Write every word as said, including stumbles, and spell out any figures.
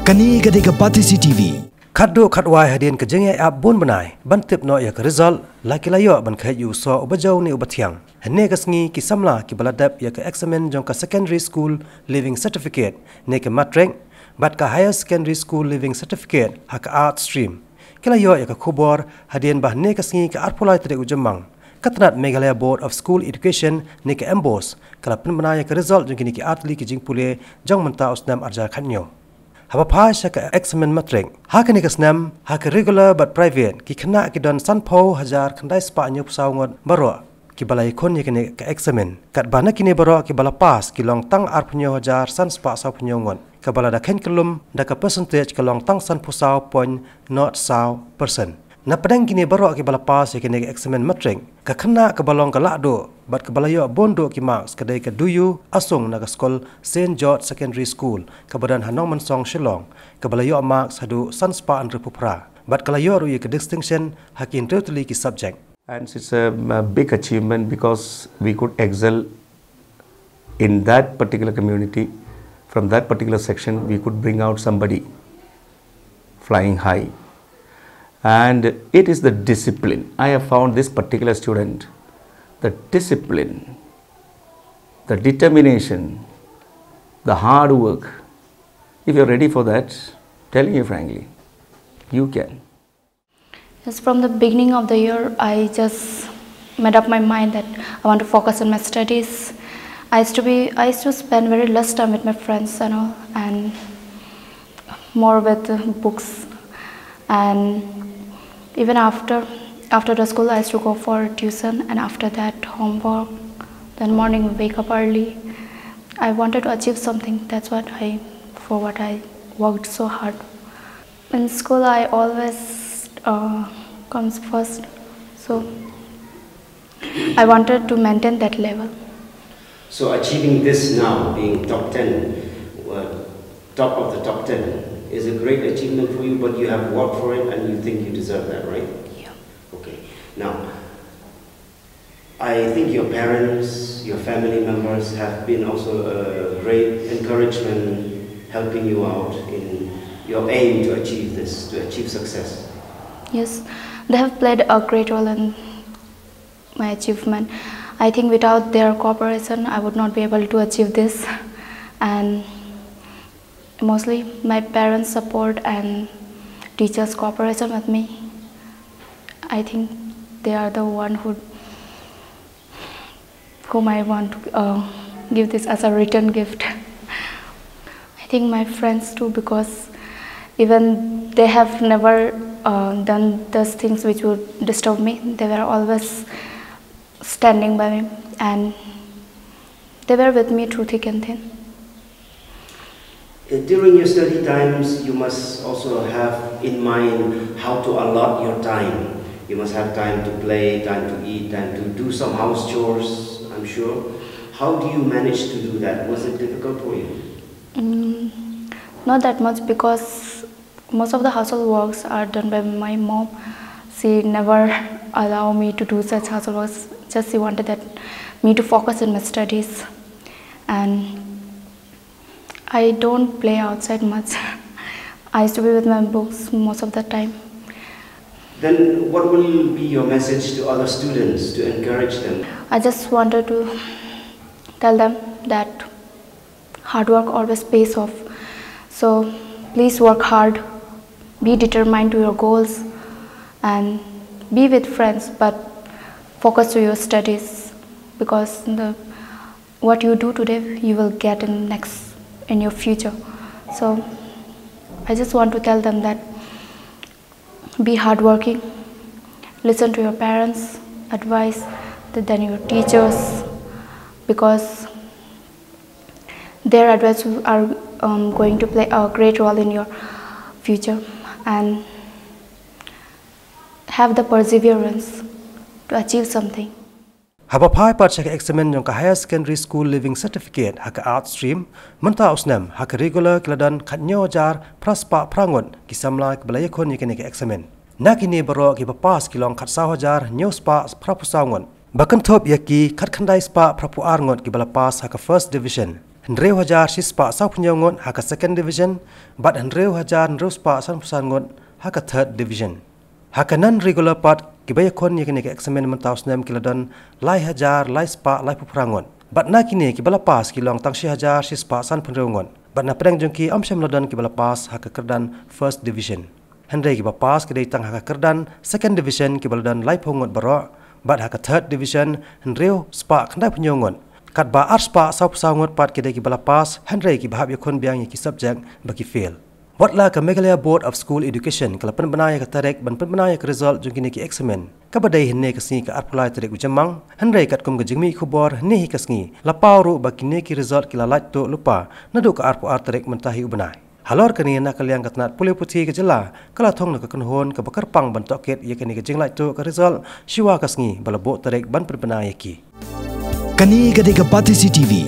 Kane ka dei ka Batesi T V. Khatduh khatwai hadien ka jingïaid ap bun bnai ban tip noh ïa ka result, la ki la ïoh ban kheit ïa u soh uba jew ne uba thiang. Hynne ka sngi ki samla kiba la dep ïa ka eksamin jong ka Secondary School Leaving Certificate ne ka Matric bad ka Higher Secondary School Leaving Certificate ha ka Arts Stream ki la ïoh ïa ka khubor hadien ba hynne ka sngi ka arphew lai tarik u Jymmang, ka tnat Meghalaya Board of School Education ne ka MBOSE ka la pynbna ïa ka result jong kine ki artylli ki jingpule jong mynta u snem arhajar khathynñiew. Haba phai sha ka eksamin Matric ha kane ka snem, ha ka regular bad private, ki khynnah ki don sanphew hajar khyndai spah hynñiewphew saw ngut baroh kiba la ïakhun ïa kane ka eksamin. Katba na kine baroh kiba la pass ki long tang arphew hynñiew hajar san spah sawphew hynñiew ngut, kaba lada kheiñ kyllum da ka percentage ka long tang sanphew saw point nought saw percent. Na pdeng kine baroh kiba la pass ïa kane ka eksamin Matric, ka khynnah kaba long ka lahduh bad kaba la ïoh bun duh ki marks ka dei ka Duyu Asung na ka skul Saint George Secondary School kaba don ha Nongmynsong, Shillong, kaba la ïoh marks haduh san spah hynriewphew phra bad ka la ïoh ruh ïa ka distinction ha ki hynriew tylli ki subject. And it's a, a big achievement because we could excel in that particular community, from that particular section, we could bring out somebody flying high. And it is the discipline. I have found this particular student, the discipline, the determination, the hard work. If you're ready for that, telling you frankly, you can. Yes, from the beginning of the year, I just made up my mind that I want to focus on my studies. I used to be, I used to spend very less time with my friends and all, and more with the books. And even after, after the school, I used to go for tuition, and after that, homework. Then morning, wake up early. I wanted to achieve something. That's what I, for what I worked so hard. In school, I always uh, comes first, so I wanted to maintain that level. So achieving this now, being top ten, uh, top of the top ten, is a great achievement for you, but you have worked for it and you think you deserve that, right? Yeah. Okay. Now, I think your parents, your family members have been also a great encouragement, helping you out in your aim to achieve this, to achieve success. Yes, they have played a great role in my achievement. I think without their cooperation, I would not be able to achieve this. And mostly my parents' support and teachers' cooperation with me. I think they are the one who whom I want to uh, give this as a return gift. I think my friends too, because even they have never uh, done those things which would disturb me. They were always standing by me, and they were with me through thick and thin. During your study times, you must also have in mind how to allot your time. You must have time to play, time to eat, time to do some house chores, I'm sure. How do you manage to do that? Was it difficult for you? Mm, not that much, because most of the household works are done by my mom. She never allow me to do such household works. Just she wanted that me to focus in my studies, and I don't play outside much. I used to be with my books most of the time. Then, what will be your message to other students to encourage them? I just wanted to tell them that hard work always pays off. So please work hard, be determined to your goals, and be with friends, but focus to your studies, because the what you do today, you will get in next in your future. So I just want to tell them that be hardworking, listen to your parents' advice, th- then your teachers, because their advice are um, going to play a great role in your future, and have the perseverance to achieve something. Haba phai pat sha ka eksamin jong ka Higher Secondary School Leaving Certificate ha ka Arts Stream mynta u snem, ha ka regular ki la don khathynñiew hajar phra spah phra ngut ki samla kiba la ïakhun ïa kane ka eksamin. Na kine baroh kiba pass ki long khatsaw hajar hynñiew spah phraphew saw ngut. Ba kynthup ïa ki khatkhyndai spah phraphew ar ngut kiba la pass ha ka First Division. hynriew hajar shispah sawphew hynñiew ngut ha ka second division, bad hynriew hajar hynriew spah sanphew san ngut ha ka third division. Ha ka non regular pat, kiba ïakhun ïa kane ka eksamin mynta u snem ki la don lai hajar lai spah laiphew phra ngut. Bad na kine kiba la pass ki long tang shi hajar shispah sanphew hynriew ngut. Bad na pdeng jong ki ym shym la don kiba la pass ha ka kyrdan first division. Hynrei kiba pass ki dei tang ha ka kyrdan second division kiba la don laiphew ngut baroh, bad ha ka third division hynriew spah khyndaiphew hynñiew ngut. Katba ar spah sawphew saw ngut pat ki dei kiba la pass, hynrei kiba hap ïakhun biang ïa ki subject ba ki fail. Wat la ka Meghalaya Board of School Education ka la pynbna ïa ka tarik ban pynbna ïa ka result jong kine ki eksamin, kaba dei hynne ka sngi ka arphew lai tarik u Jymmang, hynrei katkum ka jingmih khubor hynne hi ka sngi, la paw ruh ba kine ki result ki la lait tuh lypa naduh ka arphew ar tarik mynta hi u bnai. Halor kane, na ka liang ka tnat pule puthi ka jylla ka la thung na ka kynhun kaba kyrpang ban tohkit ïa kane ka jinglait tuh ka result shiwa ka sngi ba la buh tarik ban pynbna ïa ki. Kane ka dei ka Batesi TV.